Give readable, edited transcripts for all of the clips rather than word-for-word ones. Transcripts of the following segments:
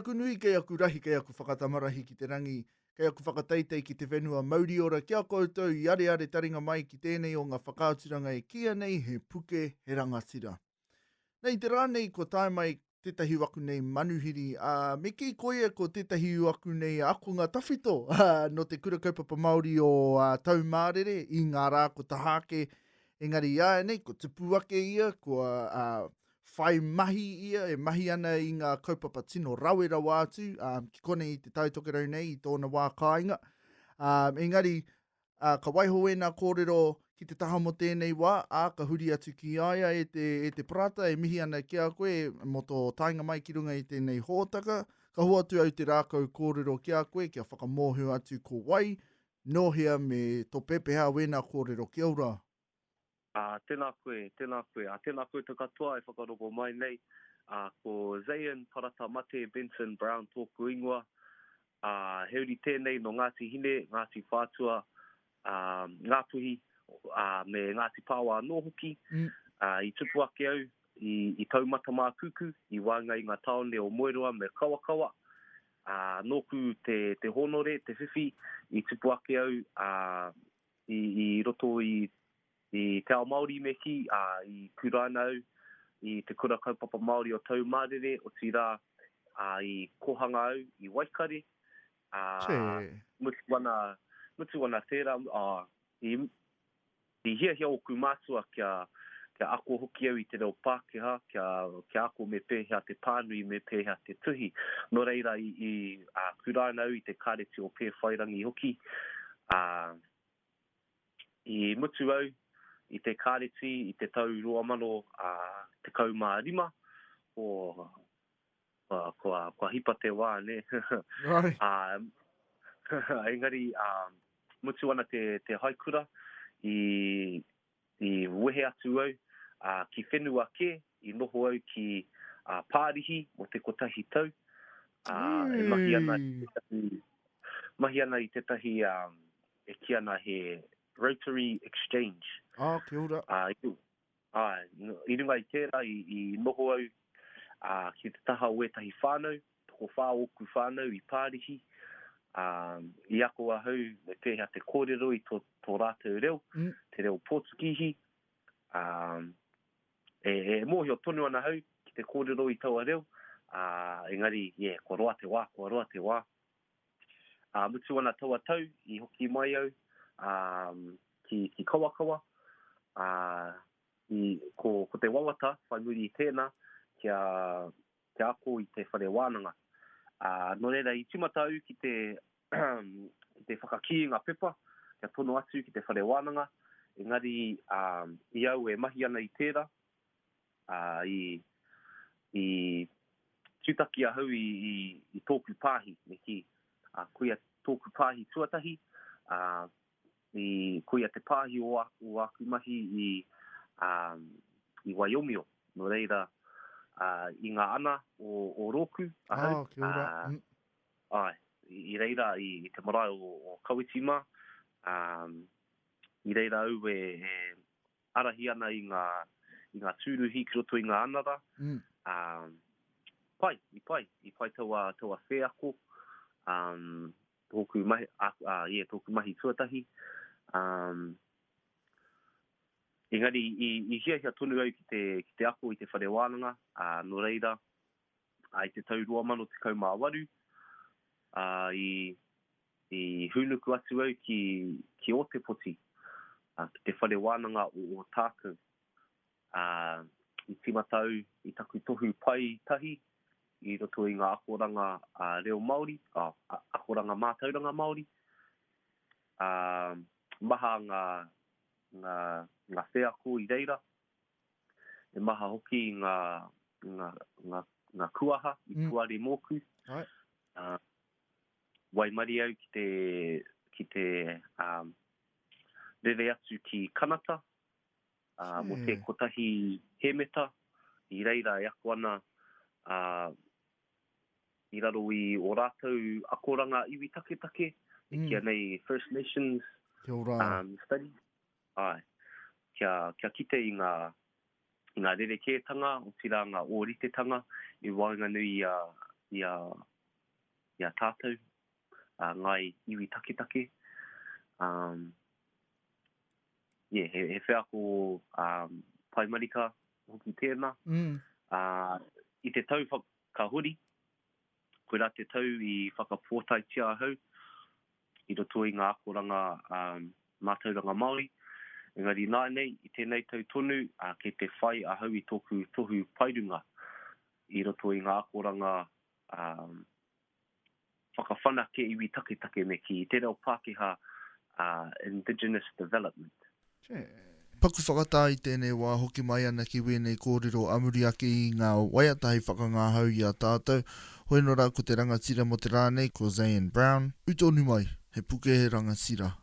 aku nui, kei aku rahi, kei aku whakatamarahi ki te rangi, kei aku whakateitei ki te whenua mauri ora ki a koutou i areare taringa mai ki tēnei o ngā whakaaturanga e kīia nei he puke, he rangatira. Nei te rā nei kua tae mai tētahi o aku nei manuhiri, ā, me kī koia ko tētahi o aku nei akonga tawhito ā, nō te Kura Kaupapa Māori o ā, Taumārere i ngā rā ko Tahake, engari i āianei kua tupu ake ia, kua ā, whai mahi ia, e mahi ana i ngā kaupapa tino rawe rawa atu, ā, ki konei i Te Tai Tokerau nei i tōna wā kāinga. Ā, engari, ā, ka waiho ēnā kōrero ki te taha mō tēnei wā, ā, ka huri atu ki a ia e te, e te Parata, e mihi ana ki a koe mō tō taenga mai ki runga i tēnei hōtaka. Ka hoatu au te rākau kōrero ki a koe kia whakamōhio atu ko wai, nō hea me tō pepeha wēnā kōrero. Kia ora. Ā, tēnā koe, tēnā koe, ā, tēnā koutou katoa e whakarongo mai nei, ā, ko Zayn Parata Mate Benson Brown tōku ingoa, ā, he uri tēnei nō Ngāti Hine, Ngāti Whātua, ā, Ngāpuhi, ā, me Ngāti Pāoa anō hoki. Ā, i tupu ake au i, i Taumatamākūkū, i waenga i ngā tāone o Moeroa me Kawakawa. Ā, nōku te, te hōnore, te whiwhi, i tupu ake au, ā, i, i roto i, i te ao Māori me kī, ā, i kuraina au i te Kura Kaupapa Māori o Taumārere, otirā, ā, i kohanga au i Waikare, ā, mutu ana, mutu ana tērā, ā, i, i hiahia ōku mātua kia, kia ako hoki au i te reo Pākehā, kia, kia ako me pēhea te pānui, me pēhea te tuhi. Nō reira, i, i ā, kuraina au i te Kāreti o Pēwhairangi hoki, Ā, i mutu au i te kāreti i te tau 2015, ko, kua, kua, kua hipa te wā, nē. Right. Ā, engari, ā, mutu ana te, te haikura, i, i wehe atu au, ā, ki whenua kē, i noho au ki, ā, Pārihi mō te kotahi tau, ā, e mahi ana i tētahi, mahi ana i tētahi, ā, e kī ana he Rotary Exchange. Ā, kia ora. Ā, i, āe, i runga i tērā, i, i noho au, ā, ki te taha o ētahi whānau, tokowhā ōku whānau i Pārihi, ā, i ako ahau me pēhea te kōrero i tō, tō rātou reo, mm. te reo Pōtukīhi, ā, e, e mōhio tonu ana ahau ki te kōrero i taua reo, ā, engari, yeah, kua roa te wā, kua roa te wā. Ā, mutu ana taua tau, i hoki mai au, ā, ki, ki Kawakawa, ā, i, ko, ko te wawata, whai muri i tēnā, kia, kia ako i te whare wānanga. Ā, nō reira, i tīmata au ki te, ki te whakakī i ngā pepa, kia tono atu ki te whare wānanga, engari, ā, i au e mahi ana i tērā, ā, i, i tūtaki ahau i, i, i tōku pāhi, me kī, ā, koia tōku pāhi tuatahi, ā, i, koia te pāhi o, o āku mahi i, ā, i Waiomio. Nō reira, ā, i ngā ana o, o Rōku ahau, ah, kia ora. ā, mm. āe, i, i reira i, i te marae o, o Kawiti mā, ā, i reira au e, e arahi ana i ngā, i ngā tūruhi ki roto i ngā anara. Mm. Ā, pai, i pai, i pai taua, taua wheako. Um, tōku mahi, ā, ā, yeah, tōku mahi tuatahi. Um, engari, i, i hiahia tonu au ki te, ki te ako i te whare wānanga, ā, nō reira, ā, i te tau 2018, ā, i, i hūnuku atu au ki, ki Ōtepoti, ā, ki te whare wānanga o Ōtākou. Ā, i tīmata au i taku tohu pae tahi i roto i ngā akoranga reo Māori, ā, akoranga mātauranga Māori. Ā, maha ngā, ngā, ngā wheako i reira. E maha hoki ngā, ngā, ngā, ngā kuaha i mm. puare mōku. Right. Ā, waimarie au ki te, ki te um, rere atu ki Kanata, ā, mō te kotahi hēmeta, i reira e ako ana, ā, i raro i ō rātou akoranga iwi taketake, e kīia nei First Nations Kia ora. um, Studies. Āe, kia, kia kite i ngā, i ngā rerekētanga, otirā ngā ōritetanga i waenganui i a, i a i a tātou, a ngāi iwi taketake. Um, yeah, he, he wheako um, pai marika hoki tēnā. Mm. Uh, I te tau ka huri, koirā te tau i whakapōtaetia ahau i roto i ngā akoranga um, mātauranga Māori. Engari nāianei, i tēnei tau tonu, uh, kei te whai ahau i tōku tohu paerunga i roto i ngā akoranga um, whakawhanake iwi taketake me kī, i te reo Pākehā, Indigenous Development. Paku whakatā i tēnei wā hoki mai ana ki wēnei kōrero a muri ake i ngā waiata hei whakangahau i a tātou. Hoi nō rā ko te rangatira mō te rā nei ko Zayn Brown. Ū tonu mai, he puke he rangatira.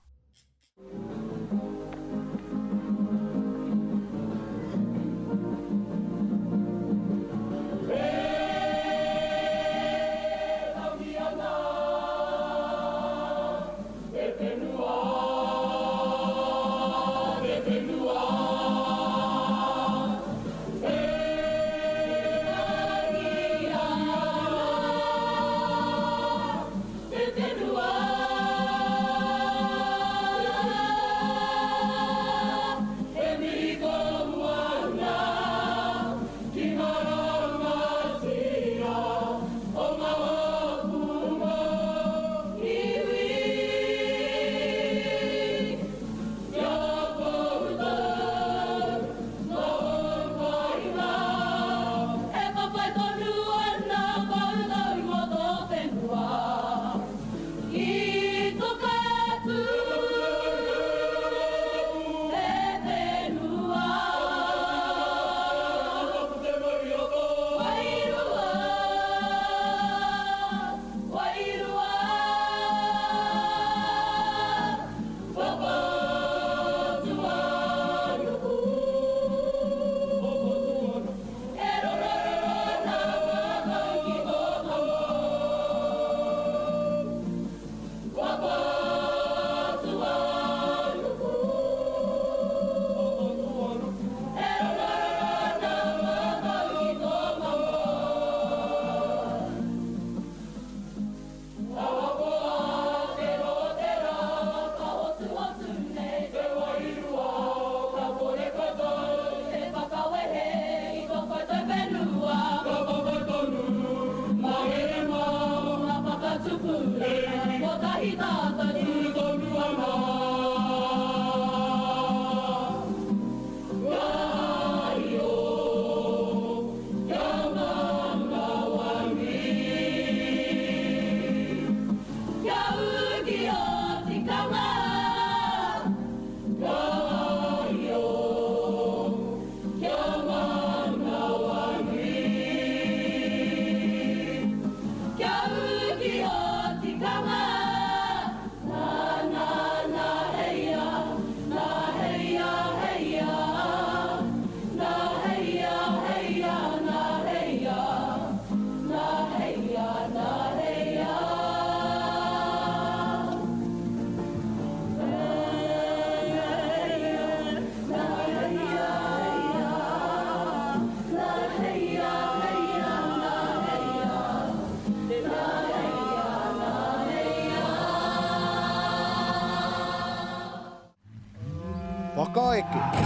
Whakaeke.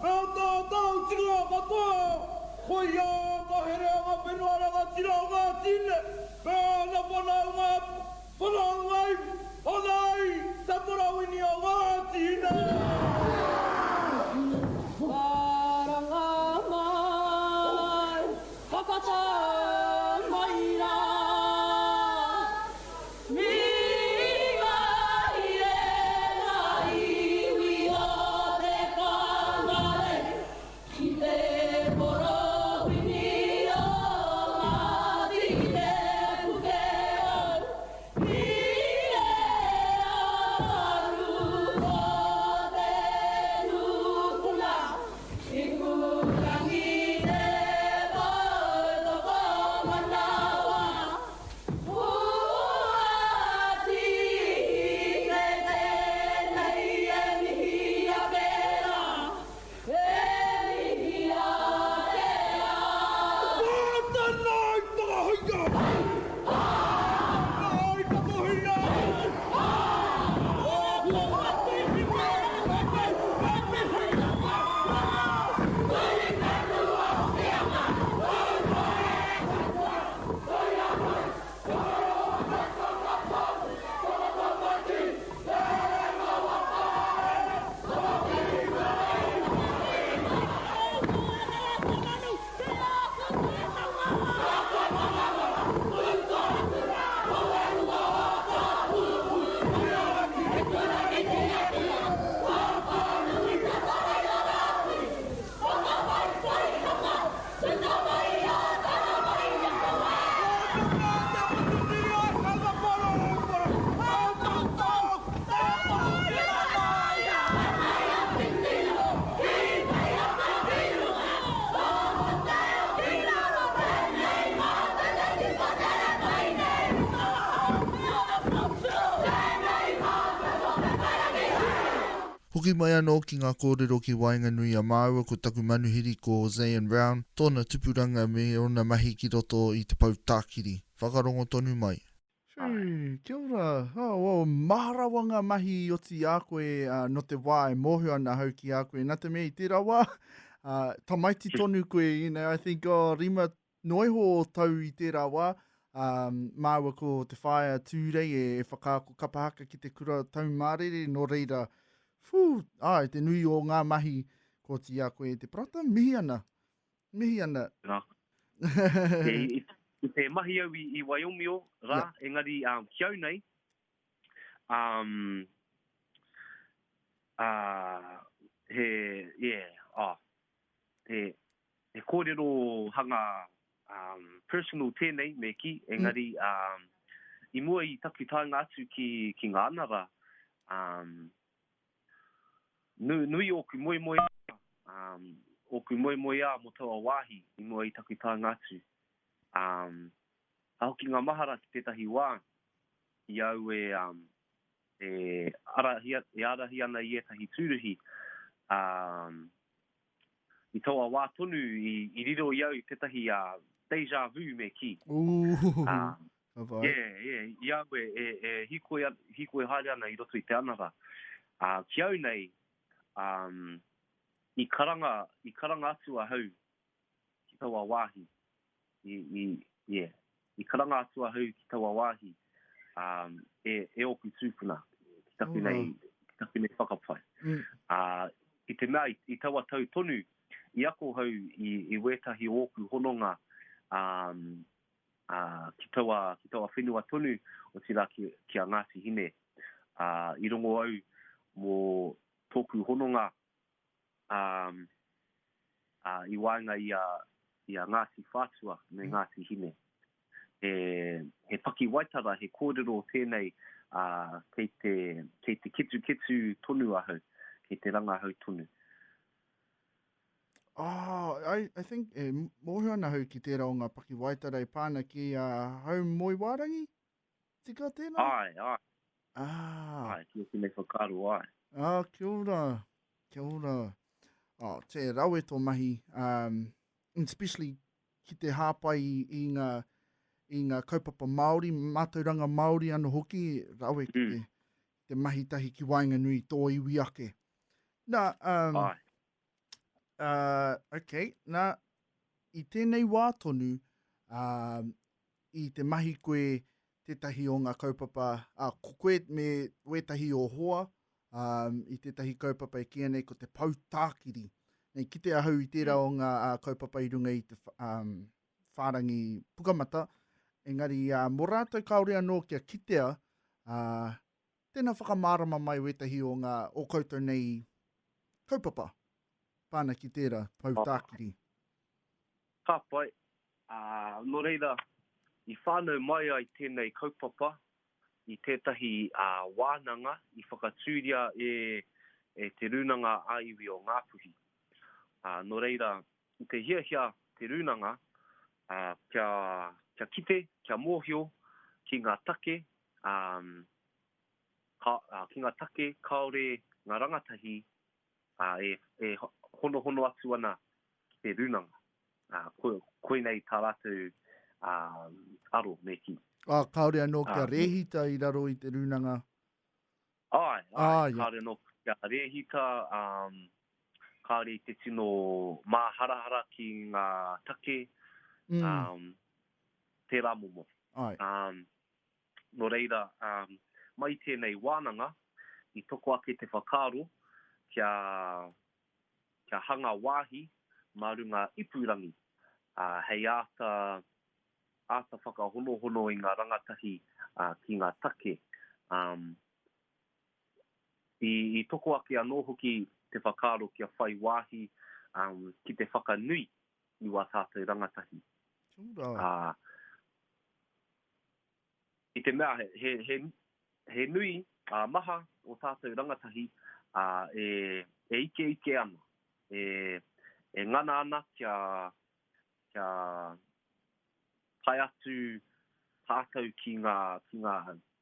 Me ō tātou tikanga katoa, koia ka herea ngā whenua rangatira o Ngāti Ine me āna whanaunga, whanaunga iwi, ana ai te porawini o Ngāti Ine. Karanga mai, whakatau mai rā. Hoki mai anō ki ngā kōrero ki waenganui i a māua ko taku manuhiri ko Zayan Brown, tōna tupuranga me ōna mahi ki roto i te pou tākiri. Whakarongo tonu mai. Whew, kia ora. Oh, well, maha rawa ngā mahi i oti i a koe uh, no te wā e mōhio ana ahau ki a koe. Nā te mea i tērā wā, uh, tamaiti tonu koe, you know, I think, oh, rima noa iho o tau i tērā wā, um, māua ko te whaea Tūrei e, e whakaako kapa haka ki te kura taumārere, nō reira, whew, ai, te nui o ngā mahi kua oti i a koe e te parata, mihi ana. Mihi ana. Nā. E, i, i te mahi au i, i Waiomio rā, yeah. engari um, ki au nei, um, uh, he, yeah, oh, he, he kōrero hanga um, personal tēnei, me kī, engari mm. um, i mua i taku taenga atu ki, ki ngā anara, um, Nu, nui ōku moemoeā, um, ōku moemoeā mō taua wāhi i mua i taku taenga atu. Um, ka hoki ngā mahara ki tētahi wā i au e, um, e, arahi, e ārahi ana i ētahi tūruhi, um, i taua wā tonu i, i riro i au tētahi uh, deja vu me kī. Ooh. Uh, Ka pai. Yeah, yeah, i au e, e, e hīkoi, hīkoi haere ana i roto i te anara. Ā, ki au nei, um, i karanga, i karanga atu ahau ki taua wāhi. I, i, yeah, i karanga atu ahau ki taua wāhi um, e, e ōku tūpuna, ki taku nei, ki taku nei whakapae. Mm. Ā, i te mea, i, i taua tau tonu, i ako hau i, i wētahi o ōku hononga um, ā, ki taua, ki taua whenua tonu, otirā ki, ki a Ngāti Hine. Ā, i rongo au mō tōku hononga, ā, ā, i waenga i a, i a Ngāti Whātua me Ngāti Hine. He, he pakiwaitara, he kōrero tēnei, ā, kei te, kei te ketuketu tonu ahau, kei te rangahau tonu. Oh, I, I think e mōhio ana hau ki tērā o ngā pakiwaitara e pā ana ki a uh, Haumoewārangi? Tika tēnā? Ai, ai. Ah. Ai, ki ōku nei whakaaro, ai. Ah, kia ora. Kia ora. Oh, te rawe tō mahi, um, especially ki te hāpai i, i ngā i ngā kaupapa Māori, mātauranga Māori anō hoki, rawe ki mm. te, te mahi tahi ki waenganui i tō iwi ake. Nā, um, Ai. Uh, okay, nā, i tēnei wā tonu, uh, i te mahi koe tētahi o ngā kaupapa, uh, ko koe me wētahi o hoa, um, i tētahi kaupapa e kīia nei ko te pou tākiri. Nei, kite ahau i tērā o ngā uh, kaupapa i runga i te um, whārangi pukamata, engari uh, mō rātou kāore anō kia kitea, uh, tēnā whakamārama mai wētahi o ngā o koutou nei kaupapa pāna ki tērā pou tākiri. Ka pai. Ā, nō reira, i whānau mai ai tēnei kaupapa i tētahi wānanga i whakatūria e e Te Rūnanga ā-Iwi o Ngāpuhi. Ā, nō reira, i te hiahia te rūnanga ā, kia, kia kite, kia mōhio ki ngā take, ā, ka, ā, ki ngā take kāore ngā rangatahi ā, e, e honohono atu ana ki te rūnanga. Ā, ko, koinei tā rātou ā, aro me kī. Ā, kāore anō kia rēhita i raro i te rūnanga? Āe, āe, kāore anō kia rēhita, ā, kāore i te tino māharahara ki ngā take, ā, tērā momo. Āe. Ā, nō reira, ā, mai i tēnei wānanga, i toko ake te whakaaro kia kia hanga wāhi mā runga ipurangi, ā, hei āta, āta whakahonohono i ngā rangatahi, ā, ki ngā take. Ā, i, i toko ake anō hoki te whakaaro kia whai wāhi, ā, ki te whakanui i wā tātou rangatahi. Kia ora. Ā, I te mea he, he, he nui, ā, maha o tātou rangatahi, ā, e, e ikeike ana, e, e ngana ana kia, kia tae atu tātou ki ngā, ki ngā,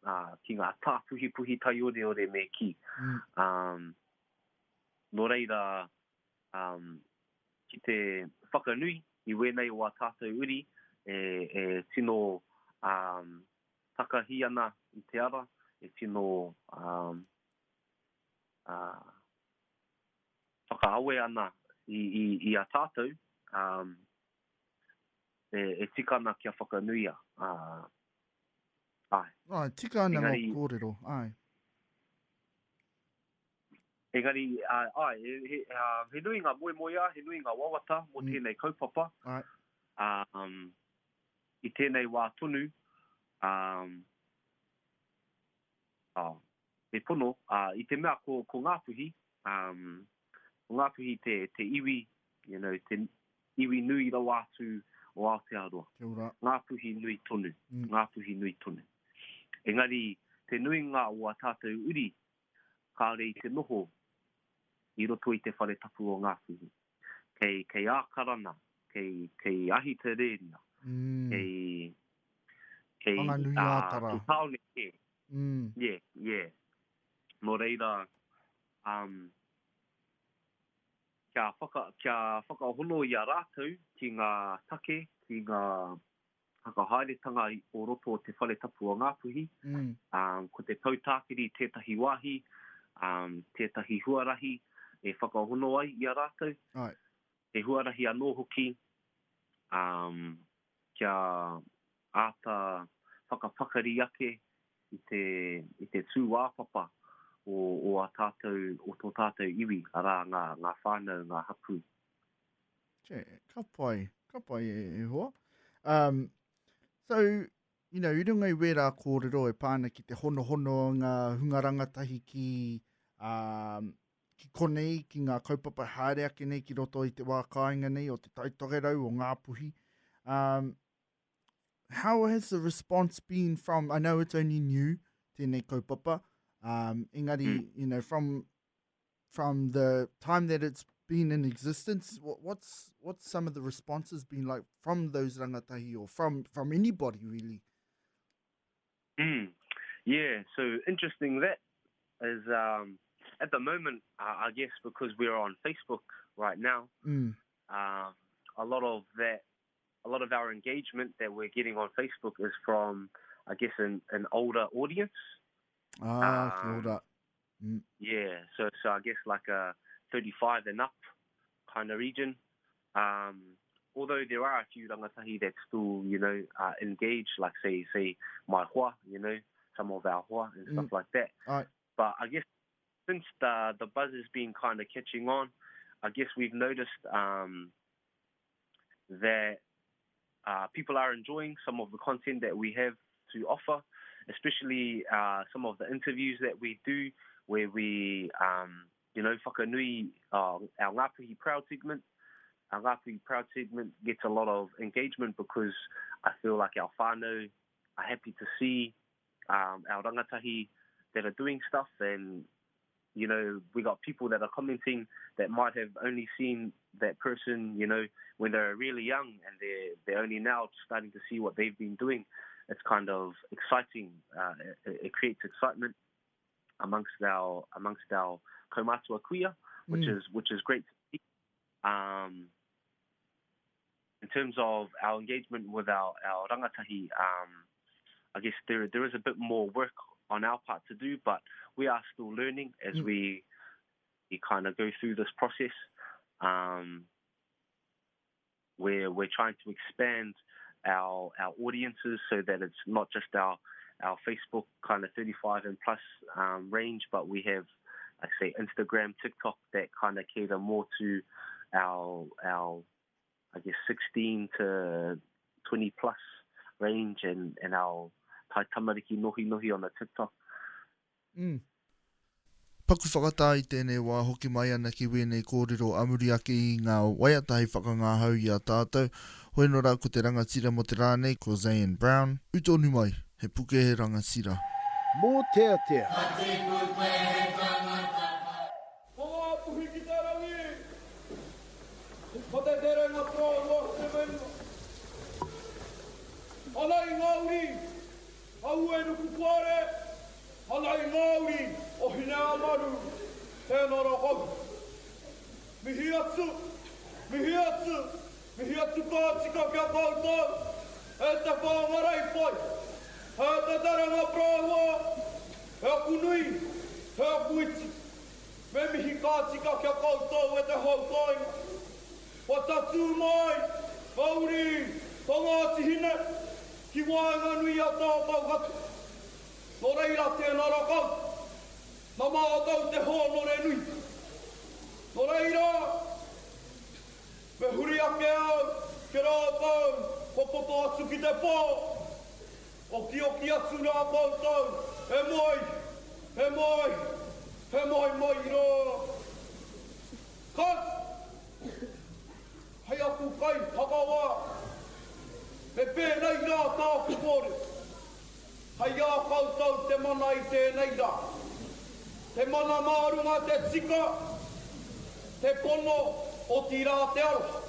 ā, ki ngā tāpuhipuhi taioreore me kī. Mm. Um, nō reira, um, ki te whakanui i wēnei o ā tātou uri e, e tino um, takahi ana i te ara, e tino um, uh, whakaawe ana i, i, i a tātou, um, e, e tika ana kia whakanuia. Uh, ai. Ai, tika ana ngā kōrero, ai. Engari, āe, he, he nui ngā moemoeā, he nui ngā wawata mō mm. tēnei kaupapa. Āe. Um, I tēnei wā tonu, um, oh, me pono, uh, i te mea ko, ko Ngāpuhi, um, ko Ngāpuhi te, te iwi, you know, te iwi nui rawa atu o Aotearoa. Kia ora. Ngāpuhi nui tonu, mm. Ngāpuhi nui tonu. Engari, te nuinga o a tātou uri kāore i te noho i roto i te whare tapu o Ngāpuhi. Kei, kei Ākarana, kei, kei Ahitereiria, mm. kei, kei, Whanganui-ā-Tara. Ki tāone kē. Mm. Yeah, yeah. Nō reira, um, kia, whaka, kia whakahono i a rātou ki ngā take, ki ngā whakahaeretanga o roto o Te Whare Tapu o Ngāpuhi, mm. um, ko te tautākiri tētahi wāhi, um, tētahi huarahi e whakahono ai i a rātou. Ai. He huarahi anō hoki um, kia āta whakapakari ake i te, i te tūāpapa o, o, a tātou, o tō tātou iwi, arā ngā, ngā whānau, ngā hapū. Che, ka pai, ka pai e, e hoa. Um, so, you know, i runga i wērā kōrero e pā ana ki te honohono o ngā hunga rangatahi ki, um, ki konei, ki ngā kaupapa haere ake nei ki roto i te wā kāinga nei o Te Tai Tokerau, o Ngāpuhi. Um, how has the response been from, I know it's only new, tēnei kaupapa, um, engari, mm. you know, from from the time that it's been in existence, what, what's what's some of the responses been like from those rangatahi or from from anybody really? Mm. Yeah, so interesting that is um, at the moment, uh, I guess because we're on Facebook right now, mm. um, a lot of that, a lot of our engagement that we're getting on Facebook is from, I guess, an, an older audience. Ah, um, kia ora. Mm. Yeah, so, so I guess like a 35 and up kind of region. Um, although there are a few rangatahi that still, you know, uh, engage, like say, say my hoa, you know, some of our hoa and stuff mm. like that. Right. But I guess since the the buzz has been kind of catching on, I guess we've noticed um, that uh, people are enjoying some of the content that we have to offer, especially uh, some of the interviews that we do where we, um, you know, whakanui uh, our Ngāpuhi Proud segment. Our Ngāpuhi Proud segment gets a lot of engagement because I feel like our whānau are happy to see um, our rangatahi that are doing stuff and you know, we got people that are commenting that might have only seen that person, you know, when they're really young and they're, they're only now starting to see what they've been doing. It's kind of exciting. Uh, it, it creates excitement amongst our amongst our kaumatua kuia, which mm. is which is great to see. Um, in terms of our engagement with our, our rangatahi, um, I guess there there is a bit more work on our part to do, but we are still learning as mm. we we kind of go through this process. Um, where we're trying to expand our our audiences so that it's not just our our Facebook kind of 35 and plus um, range, but we have, like say, Instagram, TikTok that kind of cater more to our our I guess 16 to 20 plus range and, and our tai tamariki nohi nohi on the TikTok. Mm. Paku whakatā i tēnei wā hoki mai ana ki wēnei kōrero a muri ake i ngā waiata hei whakangahau i a tātou. Hoi nō rā ko te rangatira mō te rā nei ko Zayn Brown. Ū tonu mai, he puke he rangatira. Mōteatea. Ka tipu koe he tangata. Ko ngā puhi ki te rangi, ko te terenga parāoa te whenua. Ana i ngā uri a Uenukupuare, ana i ngā uri o Hineamaru, tēnā rā koutou. Mihi atu, mihi atu, mihi atu ka tika ki a koutou, e te whāngarei pai, e te terenga parāoa, he aku nui, he aku iti. Me mihi ka tika ki a koutou e te hau kāinga. Kua tatū mai ngā uri o Ngāti Hine ki waenganui i a tātou katoa. Nō reira tēnā rā koutou, nā mātou te hōnore nui. Nō reira, me huri ake au ki rātou kua poto atu ki te pō. Okioki atu rā koutou, e moe, e moe, e moe mai rā. Kāti, hei aku kai whakawā, me pēnei rā tāku kōrero, hei a koutou te mana i tēnei rā, te mana mā runga te tika, te pono, otirā te aroha.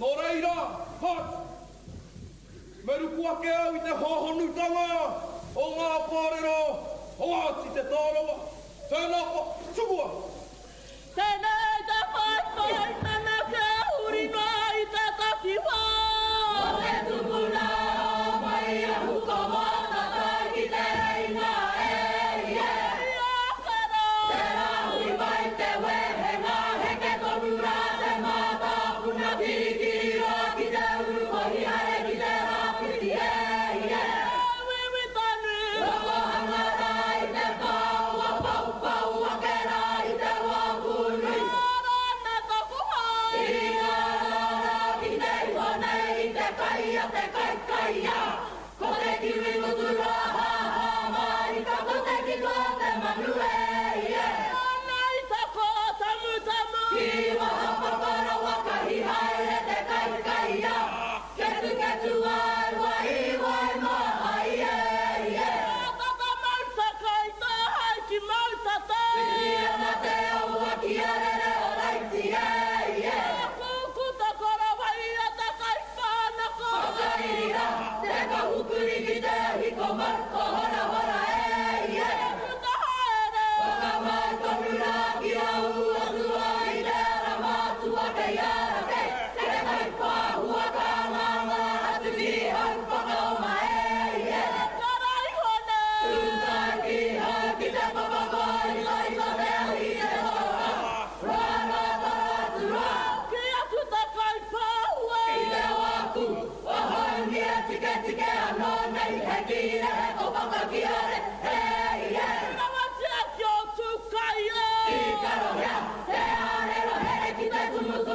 Nō reira, kāti, me ruku ake au i te hōhonutanga o ngā kōrero o Ngāti Te Tārawa. Tēnā koa, tukua! Tēnei te whaiwhai mena kia huri noa i te takiwā. Ko te tupuna o Maiahu ko Mōtata ki te reinga e i e. I ake rā. Te rāhui mai te wehenga heke tonu rā te mātāpuna kirikiri roa ki te uru kohi haere ki te rāwhiti e i e. Wiwi tonu. Rokohanga rā i te pāua poupou ake rā i te wā pūnui. Rāna taku hau. I ngā rā rā ki te iho nei i te kai a te kaikaia. Ko te kiwi ngutu roa hā hā mārika ko te kiko o te manu e i e. Ana i tako tamutamu. Ki waha papa rawa kahi haere te kaikaia. Ketuketu ai wai wai maha i e i e. Tata mauta kai tāhae ki mautata. Piri ana te awa ki a rere o Raiti e i e. Kūkuta korowai a te kaiwhānako. Whakairi ra te kahu kuri ki te ahi ko mau ko horahora e i e. Puta haere.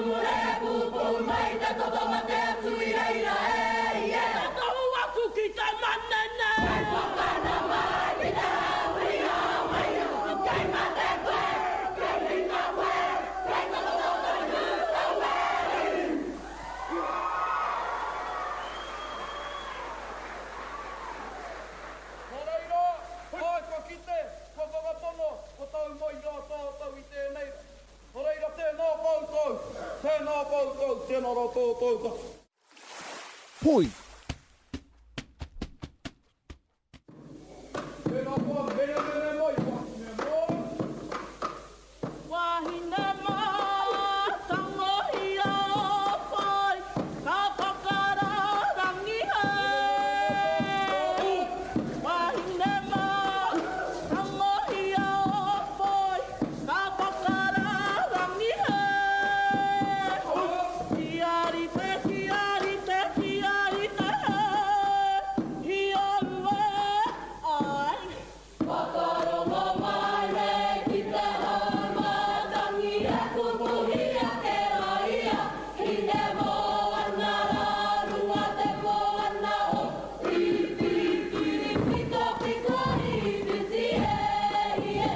Tumure pupuru mai te toto mate atu i reira e ie. Ka tohu atu ki te manene. Kei whakana mai ki te hapori o Waiuku. Kei mate koe, kei hinga koe, kei takoto tonu tau e. Nō reira, āe kua kite, kua whakapono, kua tau mai rā tātou i tēnei rā. Nō reira, tēnā koutou, tēnā koutou, tēnā rā tātou katoa. Poi. Tēnā koa, menemene mai, wahine mā. Wahine mā, tangohia ō whai, ka whakarārangi hei. Wahine mā, tangohia ō whai, Ka whakarārangi hei. Kia rite, kia rite, kia rite hei. I au e ai. Whakarongo mai nei ki te haumatangi e pupuhi ake ai ia ki te moana rā runga te moana o Pipipiri piko piko i whiti e ie.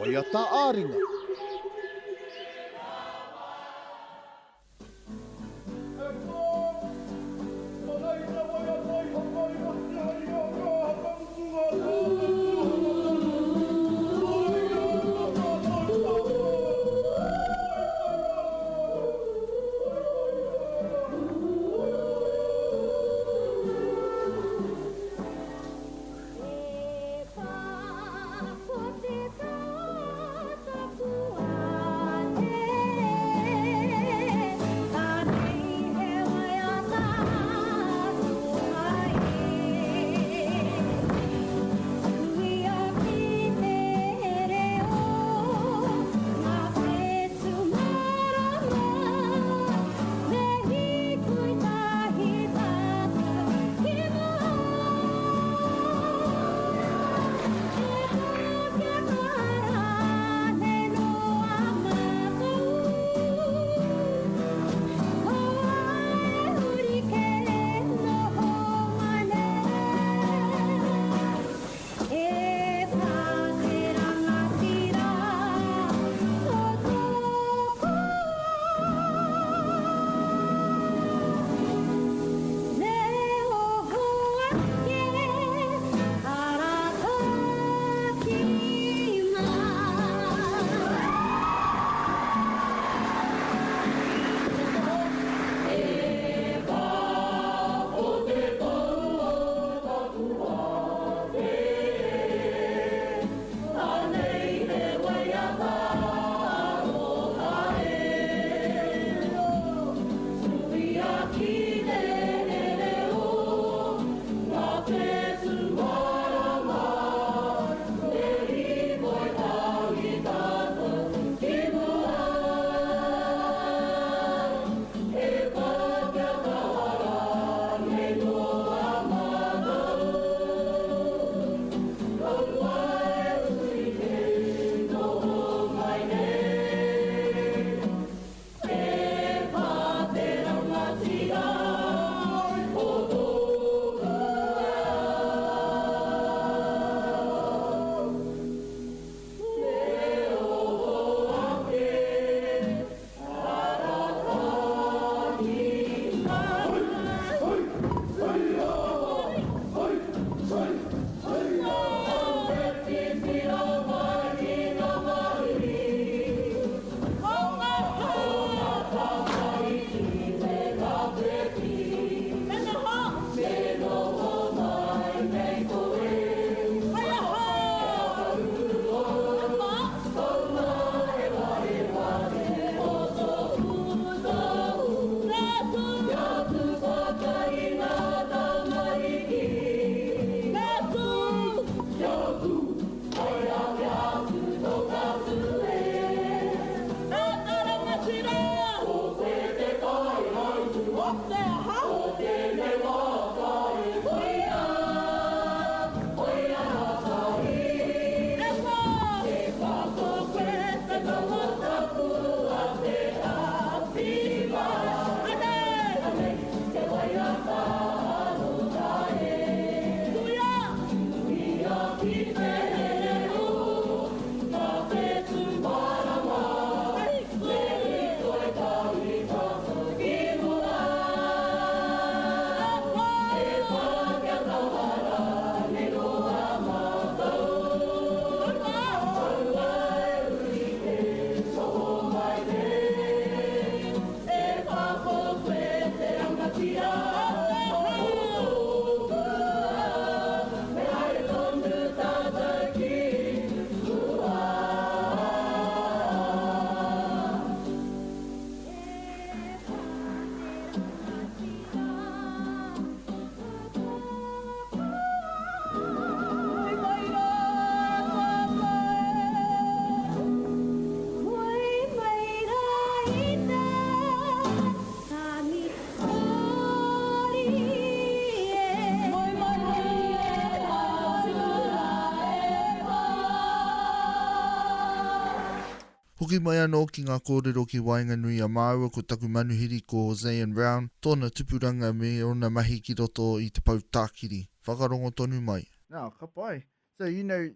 Waiata ā-ringa. E pā, ko te tātapu. Hoki mai anō ki ngā kōrero ki waenganui a māua ko taku manuhiri ko Zayan Brown, tōna tupuranga me ōna mahi ki roto i te pou tākiri. Whakarongo tonu mai. Now, ka pai. So, you know,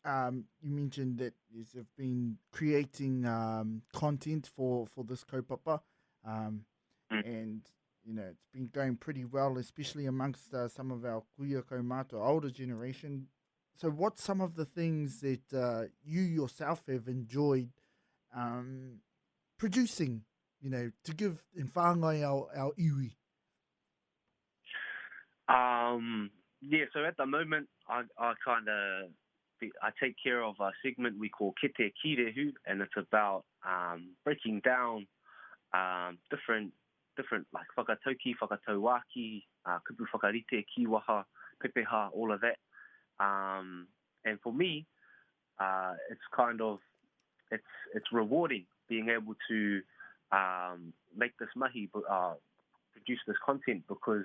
um, you mentioned that you've been creating um, content for, for this kaupapa. Um, mm. And, you know, it's been going pretty well, especially amongst uh, some of our kuia kaumātua, older generation. So what's some of the things that uh, you yourself have enjoyed um, producing, you know, to give in whāngai our, our iwi? Um, yeah, so at the moment, I, I kind of I take care of a segment we call Kete Kirehu, and it's about um, breaking down um, different different like whakatauki, whakatauaki, uh, kupu whakarite, kiwaha, pepeha, all of that. Um, and for me, uh, it's kind of it's it's rewarding being able to um, make this mahi, uh, produce this content because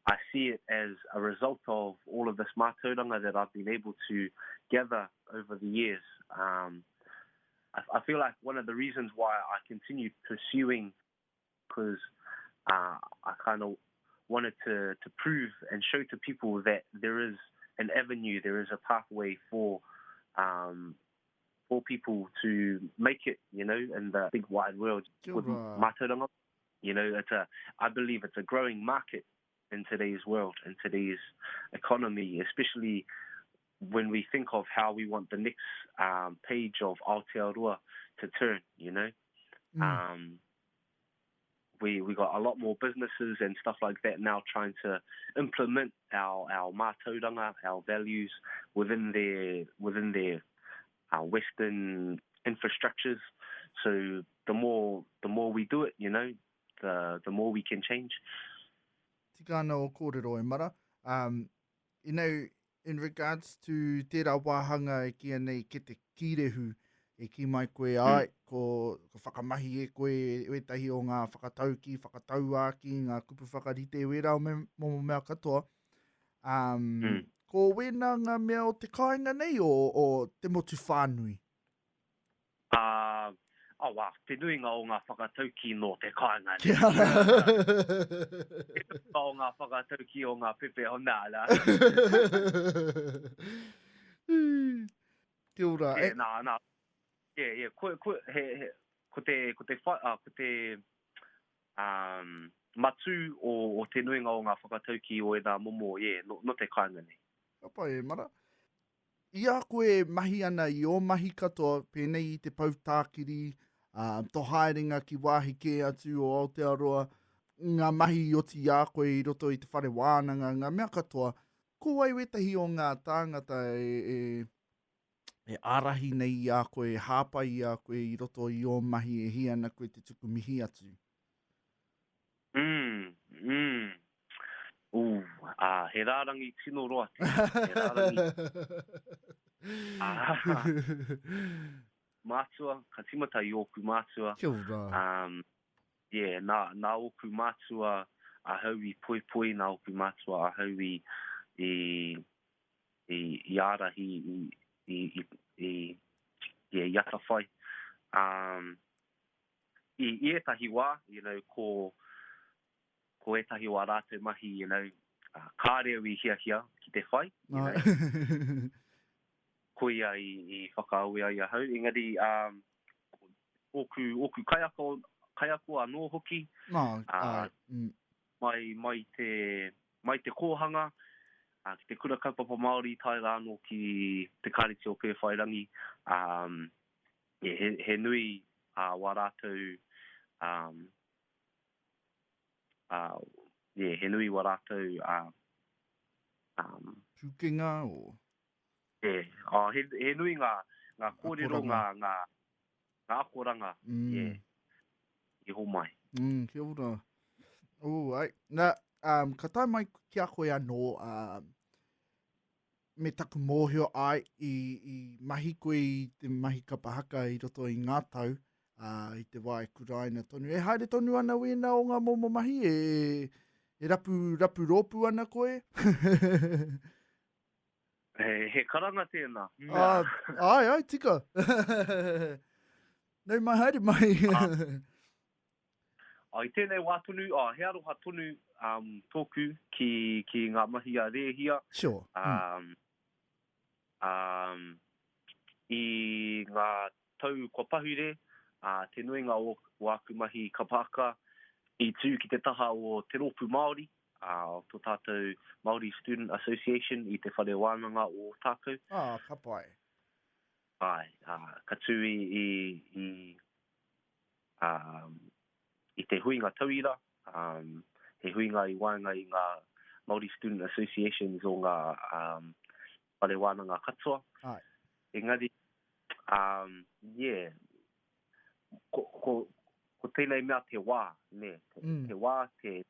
I see it as a result of all of this mātauranga that I've been able to gather over the years. Um, I, I feel like one of the reasons why I continued pursuing because uh, I kind of wanted to, to prove and show to people that there is an avenue, there is a pathway for um, for people to make it, you know, in the big wide world with mātauranga. You know, it's a, I believe it's a growing market in today's world, in today's economy, especially when we think of how we want the next um, page of Aotearoa to turn, you know. Mm. Um, we, we got a lot more businesses and stuff like that now trying to implement our, our mātauranga, our values within their, within their uh, Western infrastructures. So the more, the more we do it, you know, the, the more we can change. Tika ana o kōrero e mara. Um, you know, in regards to tērā wāhanga e kīia nei ke te kīrehu, e kī mai koe mm. ai, ko, ko whakamahi e koe wētahi o ngā whakatauki, whakatauāki, ngā kupu whakarite, wērā o me, momo mea katoa. Um, mm. Ko wēnā ngā mea o te kāinga nei o, o te motu whānui? Ā, awa, te nuinga o ngā whakataukī nō te kāinga nei. Te nuinga o ngā whakataukī o ngā pepe o nā, nā. Kia ora. Yeah, nā, nā. Yeah, yeah, ko, ko, he, he, ko te, ko te, wha, uh, ko te um, matū o, o te nuinga o ngā whakataukī o ēnā momo, yeah, no, no te kāinga nei. Ka pai e mara. I a koe e mahi ana i ō mahi katoa, pēnei i te pou tākiri, ā, tō haerenga ki wāhi kē atu o Aotearoa, ngā mahi i oti i a koe i roto i te whare wānanga, ngā mea katoa, ko wai wētahi o ngā tāngata e, e, e ārahi nei i a koe, e hāpai i a koe i roto i ō mahi e hia ana koe te tuku mihi atu? Mm, mm. Ooh, ah, he rārangi tino roa tēnei, he rārangi. Ah, mātua, ka tīmata i ōku mātua. Kia ora. Um, yeah, nā, nā ōku mātua ahau i poipoi, nā ōku mātua ahau i, i, i, i ārahi, i, i, i, i, yeah, i atawhai. Um, i, i ētahi wā, you know, ko, ko ētahi o ā rātou mahi, you know, uh, kāre au i hiahia ki te whai, you know. Koia i, i whakaawe ai ahau, engari um, ōku, ōku kaiako, kaiako anō hoki, no, uh, mm. mai, mai, te, mai te kōhanga, uh, ki te kura kaupapa Māori tae rā anō ki te Kāreti o Pēwhairangi, um, Yeah, he, he nui uh, wā rātou, um, uh, yeah, he nui wā rātou uh, um, Pūkenga o? Yeah, oh, he, he nui ngā, ngā kōrero, ngā, ngā, ngā akoranga, mm. yeah, i homai. Mm, kia ora. Oh, ai. Nā, um, ka tae mai ki a koe anō, um, me taku mōhio ai i, i mahi koe i te mahi kapa haka i roto i ngā tau, ā, i te wā e kuraina tonu. E haere tonu ana wēnā o ngā momo mahi, e, e rapu, rapu rōpū ana koe? He, he karanga tēnā. Ā, ai, ai, tika. Nau mai, haere mai. I tēnei wā tonu, oh, he aroha tonu um, tōku ki, ki ngā mahi a Rēhia. Sure. Mm. Um, i ngā tau kua pahure, uh, te nuinga o, o āku mahi kapa haka i tū ki te taha o Te Rōpū Māori, uh, tō tātou Māori Student Association i te Whare Wānanga o Ōtākou. Ah, ka pai. Ai, uh, ka tū i, i, i um, i te huinga tauira, um, he huinga i waenga i ngā Māori Student Associations o ngā um, whare wānanga katoa. Ai. Engari, um, yeah, ko, ko, ko tēnei mea te wā, ne, te, mm. te wā, te,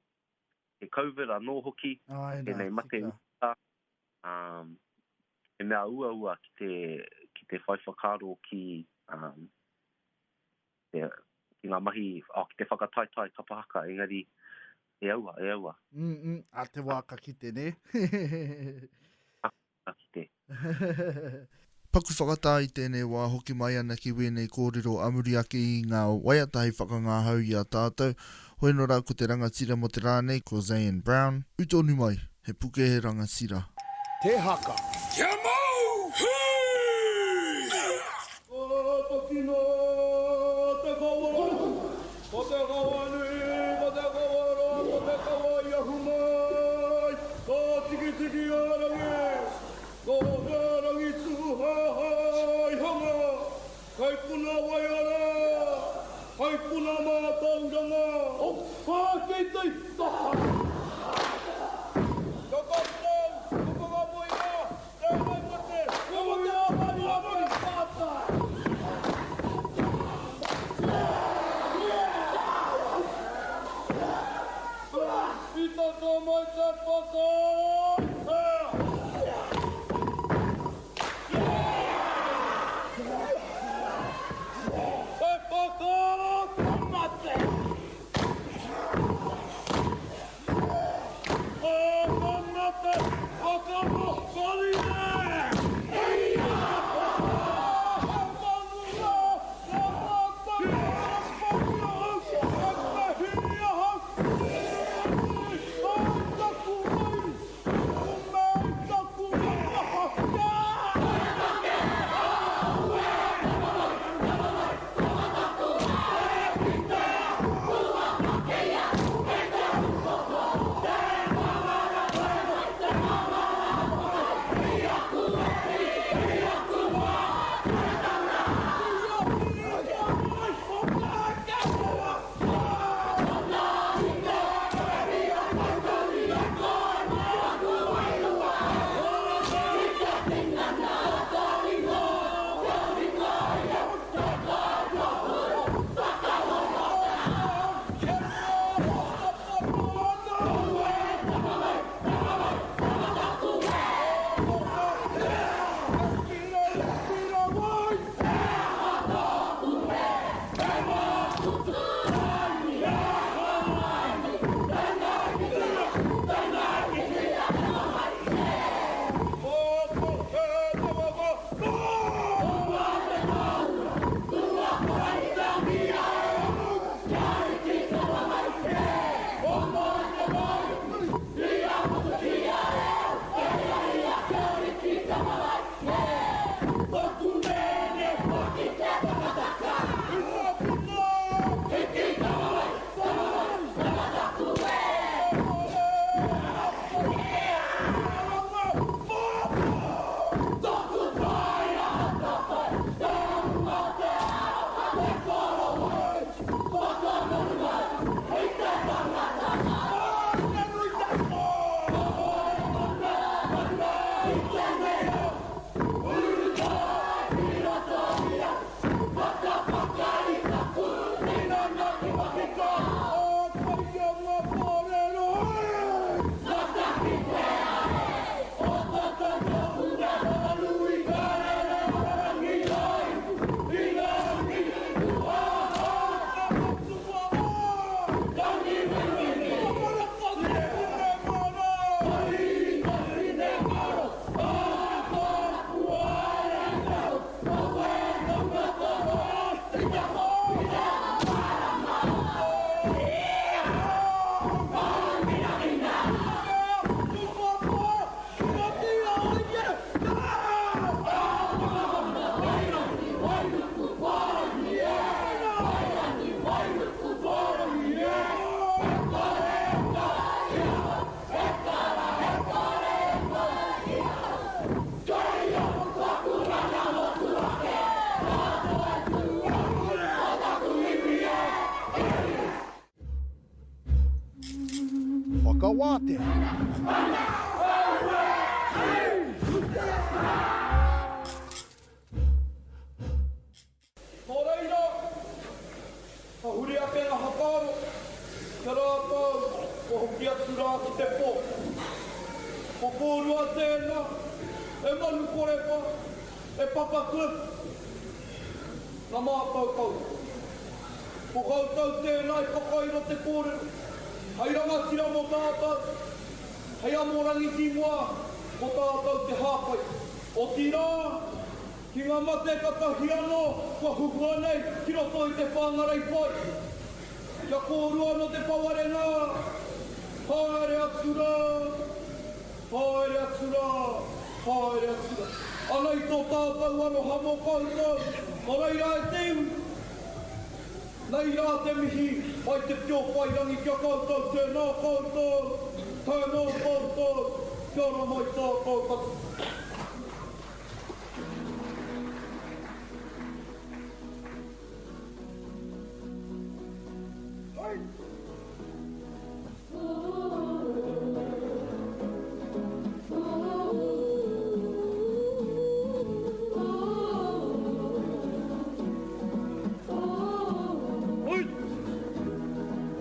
te COVID anō hoki, Ai, tēnei mate uta, um, he mea uaua ki te, ki te whai whakaaro ki, um, te, ki ngā mahi, oh, ki te whakataetae kapa haka, engari, e aua, e aua. Mm, mm, a te wā ka kite, ne? ka kite. Paku whakatā i tēnei wā hoki mai ana ki wēnei kōrero a muri ake i ngā waiata hei whakangahau i a tātou. Hoi nō rā ko te rangatira mō te rā nei ko Zayn Brown. Ū tonu mai, he puke he rangatira. Te haka. Kia mau! Hī! Ātakina te kawa, ko te kawa nui, ko te kawa roa, ko te kawa i ahu mai, ka tikitiki a rangi, ko te rangi tūhaehae i hanga, hei puna waiora, hei puna mātauranga. Pāteitei taha. Ka koutou, ka whakamoea, Tēnei mate, ko te āwhani pātai. tata mai te whaka! Te whaka! Mate! Mate! Whaka! Whakawātea. Nō reira, ka huri ake ngā whakaaro ki a rātou kua hoki atu rā ki te pō. Ko kōrua tēnā, e Manu Korepa, e Papa Cliff, nā mātou koutou. Ko koutou tēnā i whakairo te kōrero, hei rangatira mō tātou, hei amorangi ki mua, ko tātou te hāpai. Otirā, ki ngā mate katahi anō kua huhua nei ki roto i te whāngarei pai. Kia kōrua anō te pawarenga, haere atu rā, haere atu rā, haere atu rā. Anei tō tātou aroha mō koutou, nō reira e te iwi, nei rā te mihi mai te pio whai rangi ki a koutou, tēnā koutou, tēnā koutou, kia ora mai tātou katoa.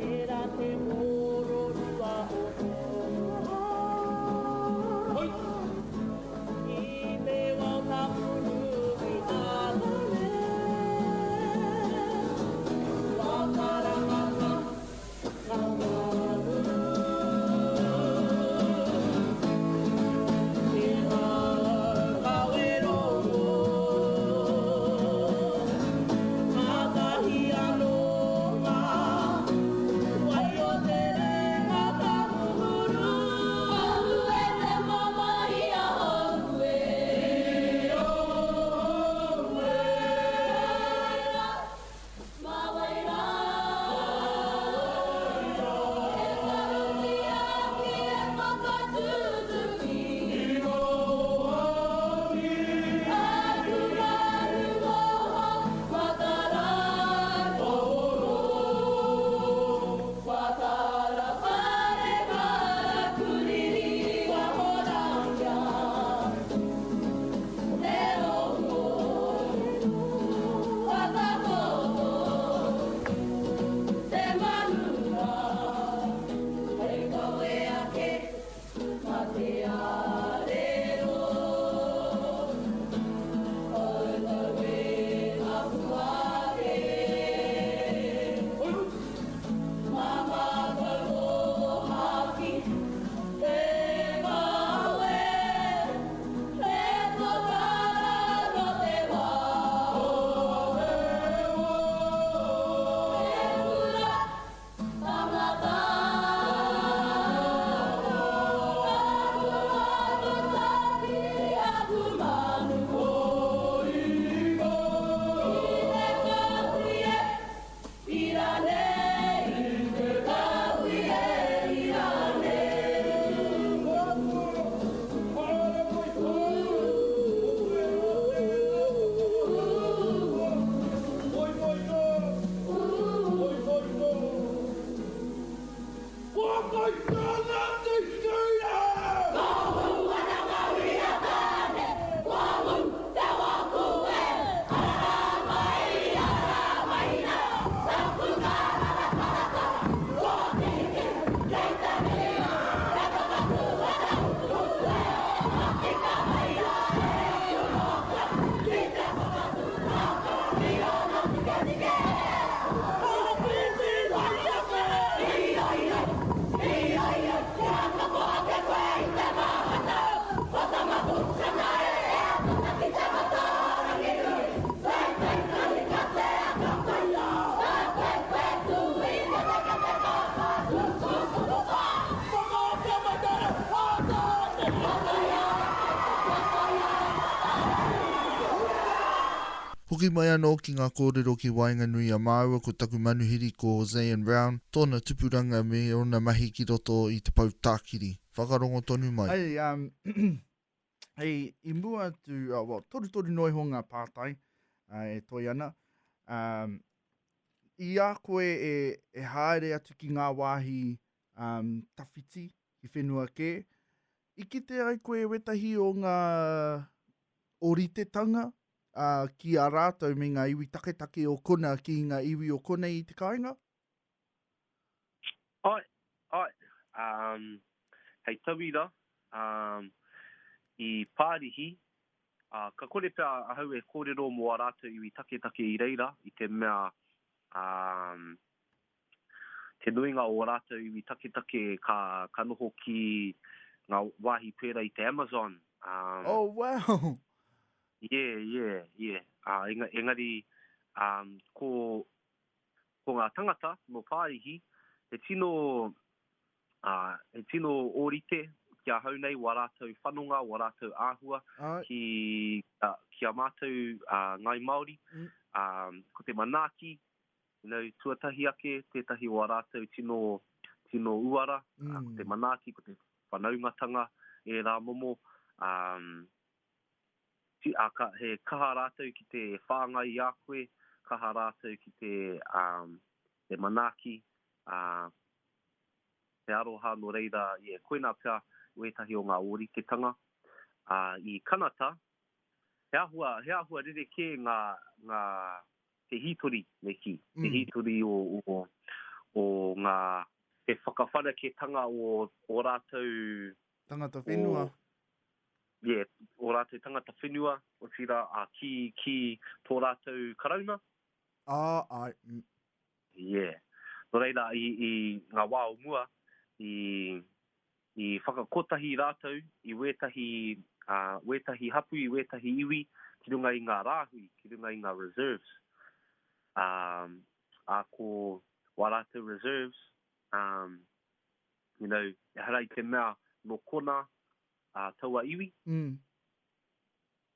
Tērā te mōrorua o Hoki mai anō ki ngā kōrero ki waenganui a māua ko taku manuhiri ko Zayan Brown, tōna tupuranga me ōna mahi ki roto i te pou tākiri. Whakarongo tonu mai. Hei, um, hei, i mua atu, uh, well, torutoru noa iho ngā pātai uh, e toi ana. Um, i a koe e, e haere atu ki ngā wāhi um, tawhiti, ki whenua kē, i kite ai koe wetahi o ngā ōritetanga ā, ki a rātou me ngā iwi taketake o kona ki ngā iwi o konei i te kāinga? Āe, āe. Um, hei tauira, um, i Pārihi, uh, ka kore pea ahau e kōrero mō ā rātou iwi taketake i reira, i te mea, um, te nuinga o ā rātou iwi taketake ka, ka noho ki ngā wāhi pērā i te Amazon. Um, oh, wow! Yeah, yeah, yeah. Uh, enga, engari, um, ko, ko ngā tangata nō Pārihi, he tino, uh, he tino ōrite ki ahau nei wā rātou whanonga, wā rātou āhua Ai. ki, uh, ki a mātou uh, Ngāi Māori. Mm. Um, ko te manaaki, You know, tuatahi ake, tētahi o ā rātou tino, tino uara, mm. ko te manaaki, ko te whanaungatanga, ērā momo, um, ti, a, ka, he kaha rātou ki te whāngai i a koe, kaha rātou ki te, um, te manaaki, uh, te aroha, nō reira, yeah, koinā pea wētahi o ngā ōritetanga. Uh, I Kanata, he āhua, he āhua rerekē ngā, ngā, te hītori, me kī, te hītori o, o, o ngā, te whakawhanaketanga o, o rātou... Tangata whenua. O, yeah, o rātou tangata whenua, otirā, ā, ki, ki tō rātou karauna. Ā, āe. Mm. Yeah. Nō reira, i, i ngā wā o mua, i, I whakakotahi rātou i wētahi, ā, wētahi hapu, i wētahi iwi ki runga i ngā rāhui, ki runga i ngā reserves. Ā, ā, ko wā rātou reserves, ā, you know, ehara i te mea nō konā, ā, taua iwi. Mm.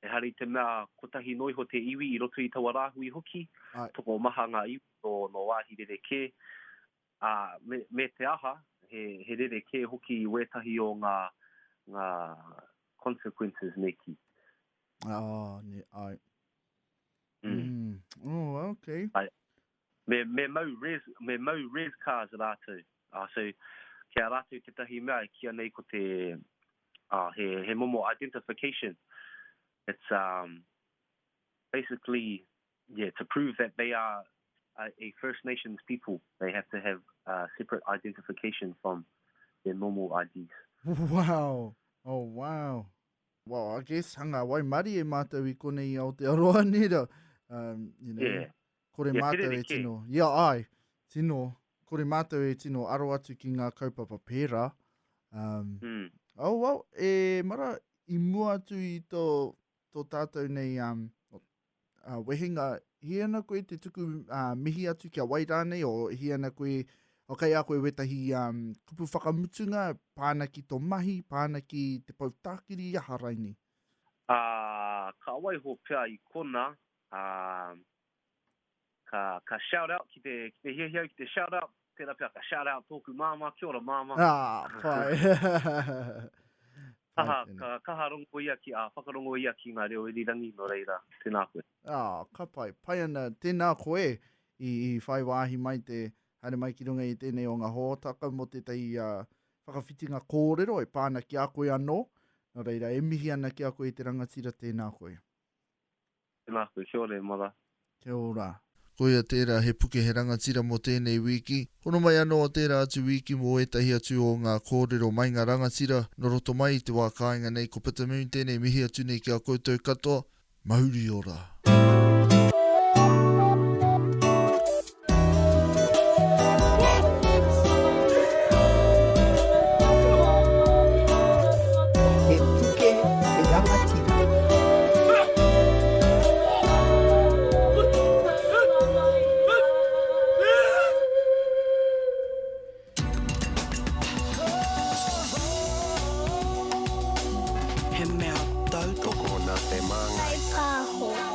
Ehara i te mea kotahi noa iho te iwi i roto i taua rāhui hoki, Āe. tokomaha ngā iwi nō, nō wāhi rerekē. Ā, me, me te aha, he, he rerekē hoki i wētahi o ngā, ngā consequences me kī. Ā, ne, āe. Mm. Mm. Oh, okay. Ai, me, me mau res, me mau res cars rātou. Ā, so, ki a rātou tētahi mea e kīia nei ko te, ā, he, he momo identification. It's, um, basically, yeah, to prove that they are a First Nations people, they have to have uh, separate identification from their normal IDs. Wow! Oh, wow. Well, I guess hanga waimarie mātou i konei i Aotearoa, nē rā. Um, you know, Yeah. kore Yeah, mātou te e rerekē. tino... Yeah, ai, tino, kore mātou e tino aro atu ki ngā kaupapa pērā. Um, Mm. Oh, well, e mara, i mua atu i tō, tō tātou nei um, uh, wehenga, hia ana koe te tuku uh, mihi atu ki a wai rānei, o hia ana koe, o kei a koe wetahi um, kupu whakamutunga, pāna ki tō mahi, pāna ki te pou tākiri, aha raini? Uh, ka waiho pea i kona, uh, ka, ka shout out ki te, ki te hiahia au ki te shout out, tērā pea ka shout out tōku māmā, kia ora māmā. Ah, pai. Kaha, ka kaha rongo ia ki, ā, whakarongo ia ki ngā reo irirangi, nō reira, tēnā koe. Ā, ka pai. Pai ana, tēnā koe i, i whai wāhi mai te haere mai ki runga i tēnei o ngā hōtaka mō tētahi uh, whakawhitinga kōrero e pā ana ki a koe anō. Nō reira, e mihi ana ki a koe te rangatira, tēnā koe. Tēnā koe, kia ora e mara. Kia ora. Koia tērā he puke he rangatira mō tēnei wīki. Hono mai anō tērā atu wīki mō ētahi atu o ngā kōrero mai ngā rangatira nō roto mai i te wā kāinga nei ko Peter Moon tēnei mihi atu nei ki a koutou katoa. Mauri ora! He puke, he rangatira. He mea tautoko. Tokona te māngai. Whaipāho.